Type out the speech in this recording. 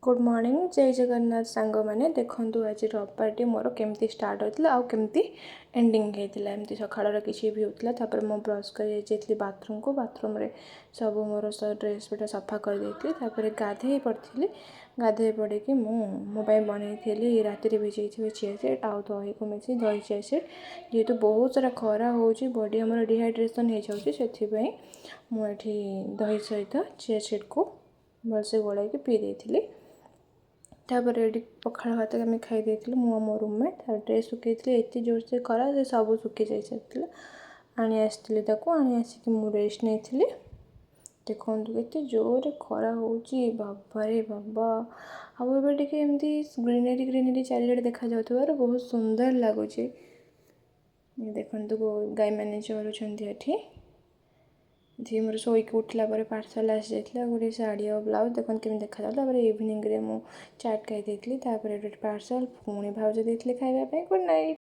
Good morning, ଜୟ ଜଗନ୍ନାଥ ସାଙ୍ଗମାନେ। ଦେଖନ୍ତୁ, ଆଜି ରବିବାରଟି ମୋର କେମିତି ଷ୍ଟାର୍ଟ ହୋଇଥିଲା ଆଉ କେମିତି ଏଣ୍ଡିଙ୍ଗ ହେଇଥିଲା। ଏମିତି ସକାଳର କିଛି ଭ୍ୟୁ ଥିଲା। ତାପରେ ମୁଁ ବ୍ରସ୍ କରି ଯାଇଥିଲି ବାଥରୁମ୍କୁ। ବାଥରୁମ୍ରେ ସବୁ ମୋର ଡ୍ରେସ୍ ପଟା ସଫା କରିଦେଇଥିଲି। ତାପରେ ଗାଧେଇ ପଡ଼ିଥିଲି। ଗାଧେଇ ପଡ଼ିକି ମୁଁ ମୋ ପାଇଁ ବନେଇଥିଲି ରାତିରେ ଭିଜେଇଥିବା ଚିଆ ସିଡ଼୍ ଆଉ ଦହିକୁ ମିଶାଇ ଦହି ଚିଆ ସିଡ଼୍। ଯେହେତୁ ବହୁତ ସାରା ଖରା ହେଉଛି, ବଡ଼ି ଆମର ଡିହାଇଡ୍ରେସନ୍ ହେଇଯାଉଛି, ସେଥିପାଇଁ ମୁଁ ଏଠି ଦହି ସହିତ ଚିଆ ସିଡ଼୍କୁ ଭଲସେ ଗୋଳାଇକି ପିଇ ଦେଇଥିଲି। ତାପରେ ଏଠି ପଖାଳ ଭାତ ଆମେ ଖାଇ ଦେଇଥିଲୁ, ମୁଁ ଆଉ ମୋ ରୁମମେଟ୍। ଆଉ ଡ୍ରେସ୍ ଶୁଖେଇଥିଲି, ଏତେ ଜୋରସେ ଖରା, ସେ ସବୁ ଶୁଖି ଯାଇସାରିଥିଲା। ଆଣି ଆସିଥିଲି ତାକୁ, ଆଣି ଆସିକି ମୁଁ ରେଷ୍ଟ ନେଇଥିଲି। ଦେଖନ୍ତୁ, କେତେ ଜୋରରେ ଖରା ହେଉଛି, ବାବାରେ ବାବା! ଆଉ ଏବେ ଟିକେ ଏମିତି ଗ୍ରିନେରୀ ଗ୍ରିନେରୀ ଚାରିଆଡ଼େ ଦେଖାଯାଉଥିବାରୁ ବହୁତ ସୁନ୍ଦର ଲାଗୁଛି। ଦେଖନ୍ତୁ, ଗାଈମାନେ ଚରୁଛନ୍ତି ଏଠି। ଏଠି ମୋର ଶୋଇକି ଉଠିଲା ପରେ ପାର୍ସଲ୍ ଆସିଯାଇଥିଲା, ଗୋଟେ ଶାଢ଼ୀ ଆଉ ବ୍ଲାଉଜ୍। ଦେଖନ୍ତୁ କେମିତି ଦେଖାଯାଉଥିଲା। ତାପରେ ଇଭିନିଂରେ ମୁଁ ଚାଟ୍ ଖାଇ ଦେଇଥିଲି। ତାପରେ ଗୋଟେ ପାର୍ସଲ୍ ପୁଣି ଭାଉଜ ଦେଇଥିଲେ ଖାଇବା ପାଇଁ। Good night.